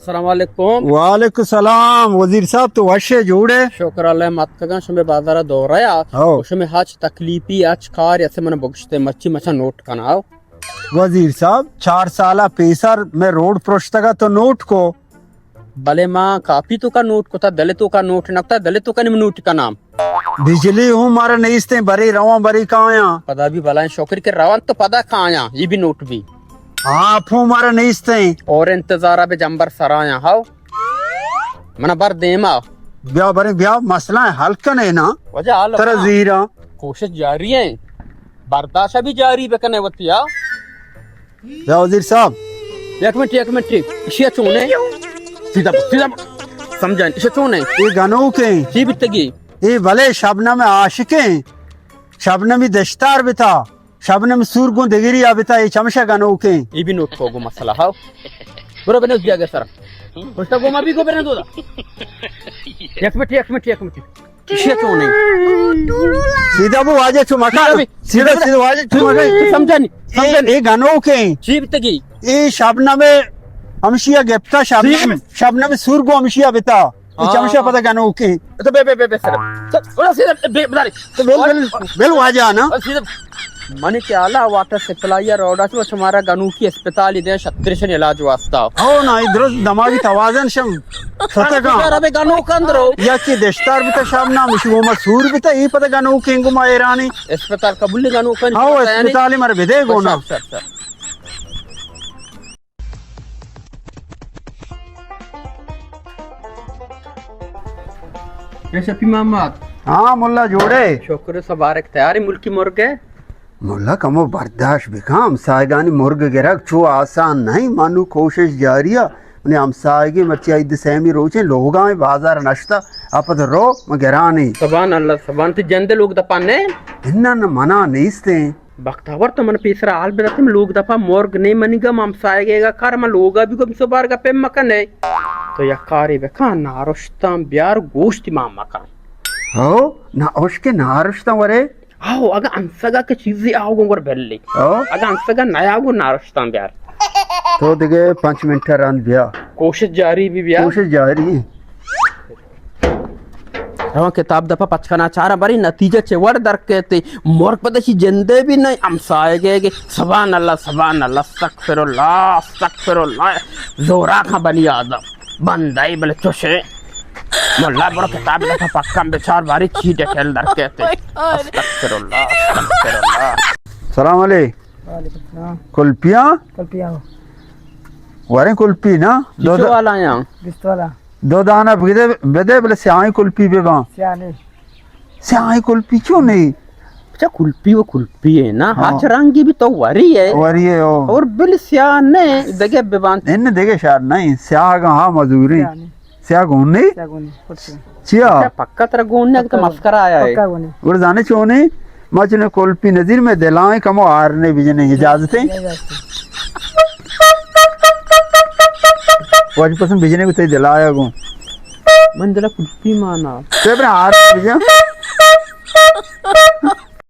السلام علیکم۔ وعلیکم السلام۔ وزیر صاحب، تو وش ئے، جوڑ ئے؟ شکر اللہ، متکگاں شمے بازار دورہ یا۔ ہو۔ شمے ہچ تکلیفی، ہچ کار اسے من بگشتے، مرچی مچا نوٹ کنا۔ وزیر صاحب، چار سالہ پیسر میں روڈ پرشتگا تو نوٹ کو۔ بلے ما کاپی تو کا نوٹ کتا، دل تو کا نوٹ نہ کتا، دل تو کا نیم نوٹ کناں۔ بجلی ہوں مارا نیستیں، برے رواں برے کایاں۔ پدا بھی بلائیں شکر کہ رواں تو پدا کایاں، یہ بھی نوٹ بھی۔ آپ ہوں مارا نیستیں۔ اور انتظارا بے جمبر سرایاں، ہاو۔ منا بر دیما۔ بیا برے بیا، مسئلہ ہے حل کنے نا۔ وجہ حل ترا کنا۔ زیرا۔ کوشش جاری ہے۔ برداشت بھی جاری بکنے وتی، ہاو۔ یا وزیر صاحب۔ یک منٹ، یک منٹ۔ اشیا چون ہے؟ سیدھا بو، سیدھا بو۔ سمجھائیں، اشیا چون ہے؟ یہ گنوک ہیں۔ چی بیتگی؟ یہ بلے شبنم عاشق ہیں۔ شبنمی دشتار بتا۔ شبنم سور گوں دگری آ بتا، یہ چمشا گنوک ہیں۔ یہ بھی نوٹ کو گو مسئلہ، ہاو۔ برو بنوز جاگہ سر۔ پشتا گو ما بھی گو بنوز دا۔ یک منٹ، یک منٹ، یک منٹ۔ اشیا چون ہے؟ سیدھا بو واجہ چو مکا۔ سیدھا بی۔ سیدھا، سیدھا واجہ چو مکا۔ سمجھانی، اے، سمجھانی۔ اے گنوک ہیں۔ چی بیتگی؟ اے شبنم ہمشیا گپتا، شبنم، شبنم سور گو ہمشیا بتا۔ اے ہاں۔ چمشا پدا گنوک ہیں۔ تو بے، بے، بے، بے، سر۔ سر، بڑا سیدھا، بے، بداری۔ تو بل، بل، بل واجہ نا۔ سیدھا۔ منی خیالا واٹر سپلائی روڈا چو شمارا گنوکی اسپتالی دے شترشن علاج واسطہ۔ او نا، یہ درست دماغی توازن شم ستگا۔ ابے گنوک اندرو۔ یا کہ دشتار بتا شام نام شو ما سور بتا، یہ پتہ گنوک ہیں گو ما ایرانی۔ اسپتال قبول گنوک ہیں۔ ہاں، اسپتال مر بدے گو نا۔ سر، سر، سر۔ اے شفیع محمد۔ ہاں ملا، جوڑے؟ شکر سبارک، تیاری ملکی مرگ ہے؟ ملا، کمو برداشت بکن، ہمسایگانی مرگ گرگ چو آسان نہیں، منو کوشش جاری ہے۔ منی ہمسایگی مرچی عید سیمی روچیں لوگاں بازار نشتا، اپد رو من گرانی۔ سبحان اللہ، سبحان، تی جند لوگ دپا نے؟ انہ نہ منا نیستیں۔ بختاور تو من پیسرا حال بداتم، لوگ دپا مرگ نے منی گم ہمسایگے گا کار، من لوگا بھی گم سبار گپے مکنے۔ تو یک کاری بکن، نارشتاں بیار گوشتی ما مکن۔ ہو، نا اوش کے نارشتاں ورے؟ آو، اگا انسگا کے چیزی آو گوں گر بلی۔ ہو؟ اگا انسگا نیا گوں نارشتاں بیار۔ تو دیگه پنچ منٹ رند بیا۔ کوشش جاری بھی بیا۔ کوشش جاری۔ رواں کتاب دپا پچ کنا چاراں، بری نتیجہ چے وڑ در کیتے۔ مرگ پدا شی جندے بھی نہیں، ہمسائے گئے گے۔ سبحان اللہ، سبحان اللہ، استغفر اللہ، استغفر اللہ۔ زورا کھا بنی آدم۔ بندائی بلے چوشے۔ ملا برو کتاب دپا پکم بچار باری چی ڈیٹیل در کیتے۔ استغفر اللہ، استغفر اللہ۔ سلام علیکم۔ وعلیکم السلام۔ کلپیاں؟ کلپیاں۔ وریں کلپی نا؟ دو چیچو دا-، والا یاں؟ بیست والا۔ دو دانہ بدے، بدے بلے سیاہیں کلپی بباں۔ سیاہیں۔ سیاہیں کلپی چون نہیں؟ اچھا، کلپی و کلپی ہے نا، ہاں۔ ہچ رنگی بھی تو وری ہے۔ وری ہے، او۔ اور بل سیاہ نہیں، دگے ببانت۔ ان دگے شار نہیں، سیاہ گا ہاں مزوری۔ سیاہ نہیں۔ سیاہ گون نہیں؟ سیاہ گون نہیں، کلپی۔ چیا؟ اچھا، پکا ترا گون نہیں، تو پکا مسکرا آیا ہے۔ پکا گون نہیں۔ اور زانے چونے؟ ما چنے کلپی نظیر میں دلائیں کمو آرنے بجنے اجازت ہے؟ اجازت ہے۔ واجی پسند بجنے کو تے دلایا گو۔ من دلا کلپی مانا۔ تے بنا آر بجن۔